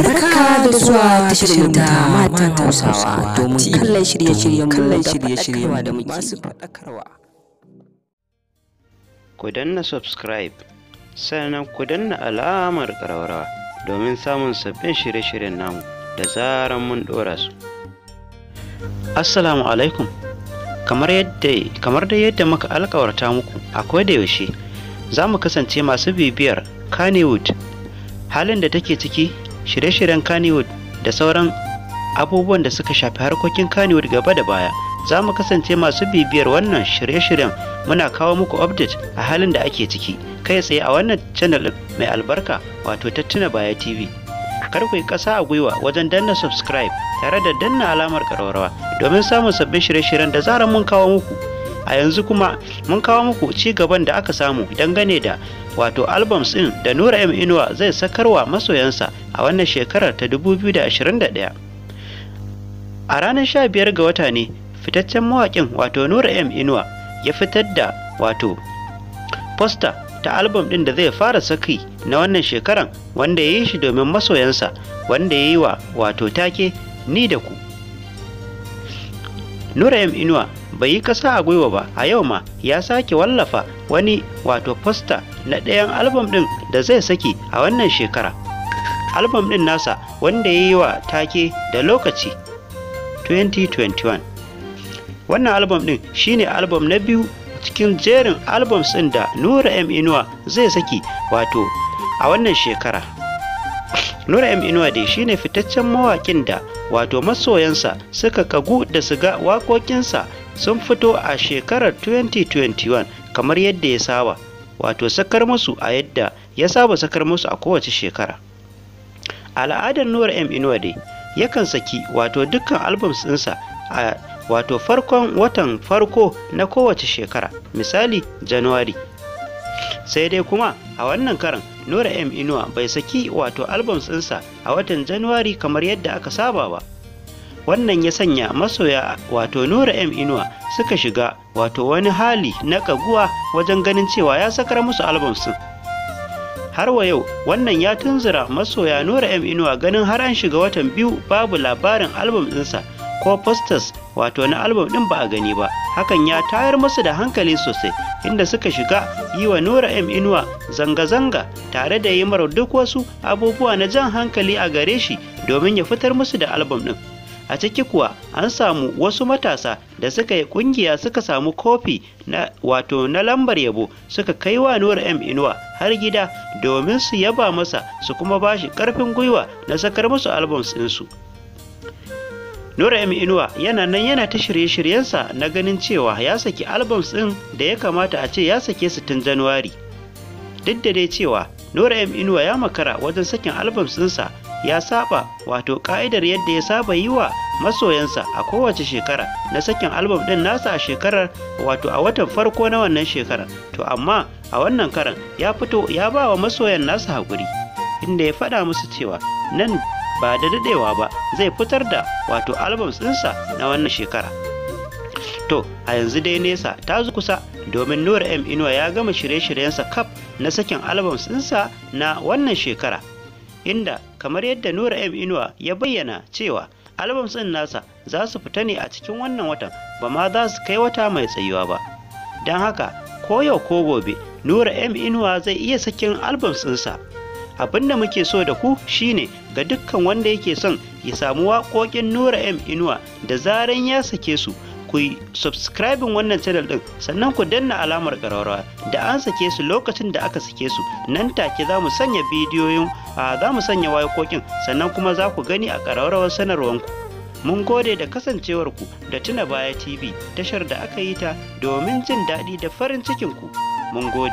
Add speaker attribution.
Speaker 1: Barka da zuwa tashar mu ta Matan Hausawa domin kallon shirye-shiryen kallon shirye-shiryen da muke masu faɗakarwa.
Speaker 2: Ku danna subscribe, sannan ku danna alamar ƙararrawa domin samun sabbin shirye-shiryen namu da zaran mun ɗora su. Assalamu alaikum. Kamar da yadda muka alkawarta muku a koda yaushe, za mu kasance masu bibiyar Kannywood, halin da take ciki, shirye-shiryen Kannywood da sauran abubuwan da suka shafi harkokin Kannywood gaba da baya. Za mu kasance masu bibiyar wannan shirye-shiryen, muna kawo muku update a halin da ake ciki kai tsaye a wannan channel mai albarka, wato Tattuna Baya TV. Kar ku yi ƙasa a gwiwa wajen danna subscribe tare da danna alamar ƙararrawa domin samun sabbin shirye-shiryen da zarar mun kawo muku. A yanzu kuma mun kawo muku ci gaban da aka samu dangane da wato albums ɗin da Nura M Inuwa zai sakarwa masoyansa a wannan shekarar ta 2021. A ranar 15 ga wata ne fitaccen mawaƙin, wato Nura M Inuwa, ya fitar da wato poster ta album ɗin da zai fara saki na wannan shekaran, wanda ya yi shi domin masoyansa, wanda ya yi wa wato take "Ni da Ku". Nura M Inuwa bai yi kasa a gwiwa ba, a yau ma ya sake wallafa wani wato poster na ɗayan album ɗin da zai saki a wannan shekara. Album ɗin nasa wanda ya yi wa take da "Lokaci 2021". Wannan album ɗin shine album na biyu cikin jerin albums ɗin da Nura M Inuwa zai saki wato a wannan shekara. Nura M Inuwa dai shine fitaccen mawaƙin da wato masoyansa suka kagu da su ga waƙoƙinsa sun fito a shekarar 2021, kamar yadda ya saba wato sakar musu, a yadda ya saba sakar musu a kowace shekara. Al'adar Nura M Inuwa dai, yakan saki wato dukkan albums ɗinsa a wato farkon watan farko na kowace shekara, misali January. Sai dai kuma a wannan karan Nura M Inuwa bai saki wato albums ɗinsa a watan January kamar yadda aka saba ba. Wannan ya sanya masoya wato Nura M Inuwa suka shiga wato wani hali na kaguwa wajen ganin cewa ya sakar musu albums ɗin. Har wa yau wannan ya tunzura masoya Nura M Inuwa, ganin har an shiga watan biyu babu labarin album ɗinsa, ko posters wato na album ɗin ba a gani ba. Hakan ya tayar musu da hankali sosai, inda suka shiga yi wa Nura M Inuwa zanga-zanga tare da yi mara duk wasu abubuwa na jan hankali a gare shi domin ya fitar musu da album ɗin. A ciki kuwa an samu wasu matasa da suka yi kungiya, suka samu kofi na wato na lambar yabo, suka kai wa Nura M Inuwa har gida domin su yaba masa su kuma ba shi karfin gwiwa na sakar musu albums ɗinsu. Nura M Inuwa yana nan yana ta shirye-shiryensa na ganin cewa ya saki albums ɗin da ya kamata a ce ya sake su tun Januwari. Duk da dai cewa Nura M Inuwa ya makara wajen sakin albums ɗinsa, ya saba wato ka'idar yadda ya saba yi wa masoyansa a kowace shekara na sakin album ɗin nasa a shekarar, wato a watan farko na wannan shekarar. To amma a wannan karan ya fito ya ba wa masoyan nasa haƙuri, inda ya faɗa musu cewa nan ba da daɗewa ba zai fitar da wato albums ɗinsa na wannan shekara. To a yanzu dai nesa ta zo kusa, domin Nura M Inuwa ya gama shirye-shiryensa kaf na sakin albums ɗinsa na wannan shekara, inda kamar yadda Nura M Inuwa ya bayyana cewa albums ɗin nasa za su fita ne a cikin wannan watan, ba ma za su kai wata mai tsayuwa ba. Don haka ko yau ko gobe Nura M Inuwa zai iya sakin albums ɗinsa. Abin da muke so da ku shine, ga dukkan wanda yake son ya samu waƙoƙin Nura M Inuwa da zaran ya sake su, ku yi subscribing wannan channel din, sannan ku danna alamar ƙararrawa. Da an sake su, lokacin da aka sake su, nan take za mu sanya bidiyoyin, za mu sanya waƙoƙin, sannan kuma za ku gani a ƙararrawar sanarwanku. Mun gode da kasancewarku da Tuna Baya TV, tashar da aka yi ta domin jin daɗi da farin cikinku. Mun gode.